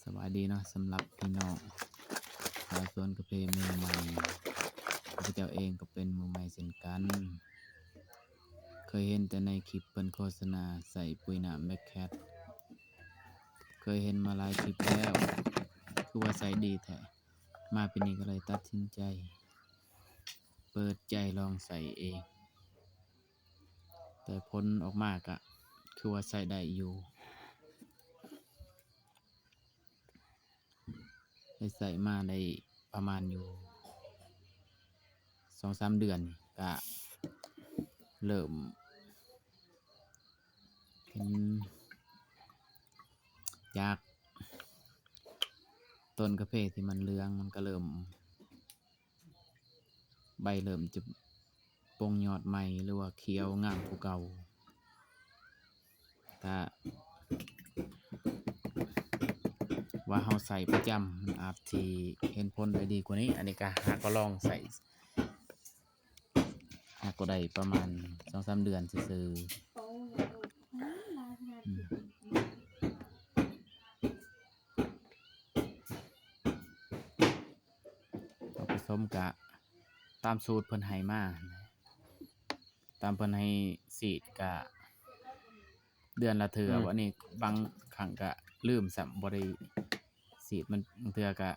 ສະບາຍດີເນາະ ສຳລັບພີ່ນ້ອງຊາວສວນກາເຟມືໃໝ່. ຂ້າພະເຈົ້າເອງກໍເປັນມືໃໝ່ເຊັ່ນກັນ. ເຄີຍເຫັນແຕ່ໃນຄລິບເພິ່ນໂຄສະນາໃສ່ປຸ໋ຍນ້ຳແບັກແຄດ, ເຄີຍເຫັນມາຫຼາຍຄລິບແລ້ວ ຄືວ່າໃຊ້ດີແທ້. ມາປີນີ້ກໍເລີຍຕັດສິນໃຈເປີດໃຈລອງໃຊ້ເອງ. ແຕ່ຜົນອອກມາກະຄືວ່າໃຊ້ໄດ້ຢູ່. ໄດ້ໃຊ້ມາໄດ້ປະມານຢູ່ສອງສາມເດືອນ ກະເລີ່ມເຫັນຈາກຕົ້ນກາເຟທີ່ມັນເຫຼືອງ ມັນກະເລີ່ມ ໃບເລີ່ມຈະປົ່ງຍອດໃໝ່ ຫຼືວ່າຂຽວງາມກວ່າເກົ່າ. ຖ້າວ່າເຮົາໃຊ້ປະຈຳ ມັນອາດຊິເຫັນຜົນໄດ້ດີກວ່ານີ້. ອັນນີ້ກະຫາກໍລອງໃຊ້ ຫາກໍໄດ້ປະມານສອງສາມເດືອນຊື່ໆ. ອືມ. ເອົາປະສົມກະຕາມສູດເພິ່ນໃຫ້ມາ, ຕາມເພິ່ນໃຫ້ສີດກະເດືອນລະເທື່ອ. ອືມ. ບັດນີ້ບາງຄັ້ງກະລືມຊ້ຳ ບໍ່ໄດ້ສີດ. ມັນບາງເທື່ອກະ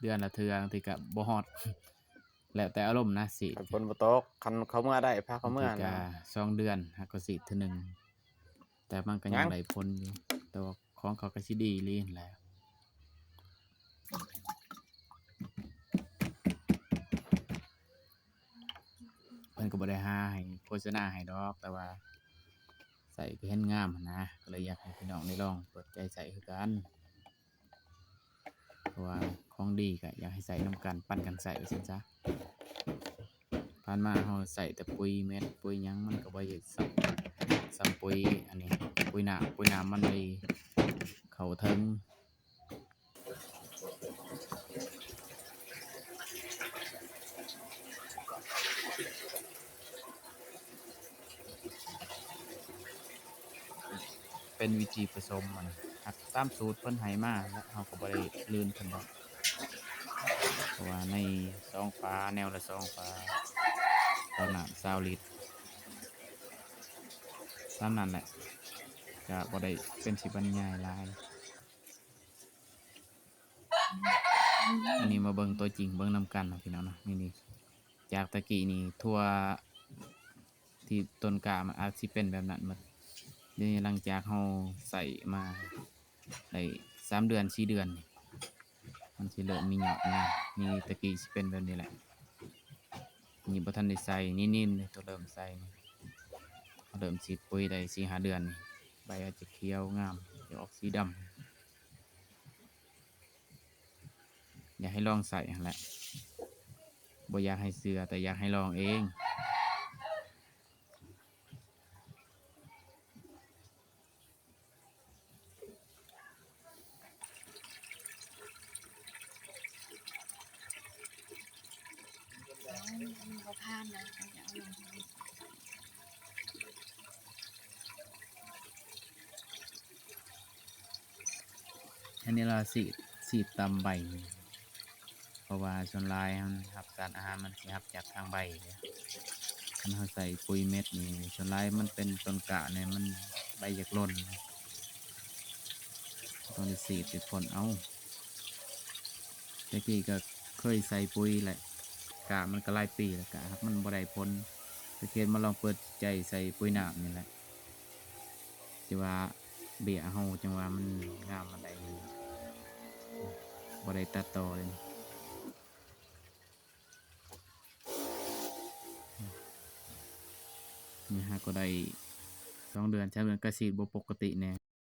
ເດືອນລະເທື່ອ, ບາງທີກະບໍ່ຮອດ ແລ້ວແຕ່ອາລົມນະ. ສີດ ຄັນຝົນບໍ່ຕົກ ຄັນເຂົ້າເມືອໄດ້ ພາເຂົ້າເມືອ ບາງທີກະສອງເດືອນຫາກໍສີດເທື່ອໜຶ່ງ. ແຕ່ມັນກໍຍັງ ຍັງໄດ້ຜົນຢູ່ ແຕ່ວ່າຂອງເຂົາກໍຊິດີອີ່ຫຼີຫັ້ນແຫຼະ. ເພິ່ນກໍບໍ່ໄດ້ຫາໃຫ້ໂຄສະນາໃຫ້ດອກ ແຕ່ວ່າໃຊ້ກໍເຫັນງາມຫັ້ນນະ ກໍເລີຍຢາກໃຫ້ພີ່ນ້ອງໄດ້ລອງເປີດໃຈໃຊ້ຄືກັນ. ເພາະວ່າຂອງດີກໍຢາກໃຫ້ໃຊ້ນຳກັນ ປັນກັນໃຊ້ວ່າຊັ້ນຊະ. ຜ່ານມາເຮົາໃຊ້ແຕ່ປຸ໋ຍເມັດ ປຸ໋ຍຫຍັງ ມັນກໍບໍ່ໄດ້ຊ້ຳ ຊ້ຳປຸ໋ຍອັນນີ້ ປຸ໋ຍນ້ຳ ປຸ໋ຍນ້ຳມັນໄດ້ເຂົ້າເຖິງ. ເປັນວິທີປະສົມ ອັນນີ້ ຕາມສູດເພິ່ນໃຫ້ມາ ແລະ ເຮົາກໍບໍ່ໄດ້ລື່ນເພິ່ນດອກ ເພາະວ່າໃນສອງຝາ ແນວລະສອງຝາ ຕໍ່ນ້ຳຊາວລິດ ສ່ຳນັ້ນແຫຼະ ກະບໍ່ໄດ້ເປັນຊິບັນຍາຍຫຼາຍ. ອັນນີ້ມາເບິ່ງຕົວຈິງເບິ່ງນຳກັນເນາະ ພີ່ນ້ອງເນາະ. ນີ້ ນີ້ ຈາກແຕ່ກີ້ນີ້ ທົ່ວທີ່ຕົ້ນກ້າມັນອາດຊິເປັນແບບນັ້ນໝົດ. ດຽວນີ້ຫຼັງຈາກເຮົາໃຊ້ມາໄດ້ສາມເດືອນ ສີ່ເດືອນນີ້ ມັນຊິເລີ່ມມີຍອດມາ. ນີ້ແຕ່ກີ້ຊິເປັນແບບນີ້ແຫຼະ. ນີ້ບໍ່ທັນໄດ້ໃສ່ ນີ້ ນີ້ ນີ້ ໂຕເລີ່ມໃສ່ນີ້ ເລີ່ມສີດປຸ໋ຍໄດ້ສີ່ຫ້າເດືອນນີ້ ໃບອາດຈະຂຽວງາມ ຈະອອກສີດຳ. ຢາກໃຫ້ລອງໃຊ້ຫັ້ນແຫຼະ ບໍ່ຢາກໃຫ້ເຊື່ອ ແຕ່ຢາກໃຫ້ລອງເອງ. ມັນບໍ່ຜ່ານນະ ມັນຈະເອົາລົງ. ອັນນີ້ລະສີດ ສີດຕາມໃບ ເພາະວ່າສ່ວນຫຼາຍມັນຮັບສານອາຫານ ມັນຊິຮັບຈາກທາງໃບເດ້. ຄັນເຮົາໃສ່ປຸ໋ຍເມັດນີ້ ສ່ວນຫຼາຍມັນເປັນຕົ້ນກ້ານີ້ ມັນໃບຢາກຫຼົ່ນ ຕ້ອງໄດ້ສີດໄປພົ້ນເອົາ. ແຕ່ກີ້ກໍເຄີຍໃສ່ປຸ໋ຍແຫຼະ ກະມັນກໍຫຼາຍປີແລ້ວ ກະມັນບໍ່ໄດ້ຜົນ ກໍເລີຍມາລອງເປີດໃຈໃສ່ປຸ໋ຍນ້ຳນີ້ແຫຼະ. ແຕ່ວ່າເບ້ຍເຮົາ ຈັ່ງວ່າມັນງາມປານໃດ ບໍ່ໄດ້ຕັດຕໍ່ເລີຍ. ນີ້ຫາກໍໄດ້ສອງເດືອນ ສາມເດືອນ ກໍສີດບໍ່ປົກກະຕິແດ່.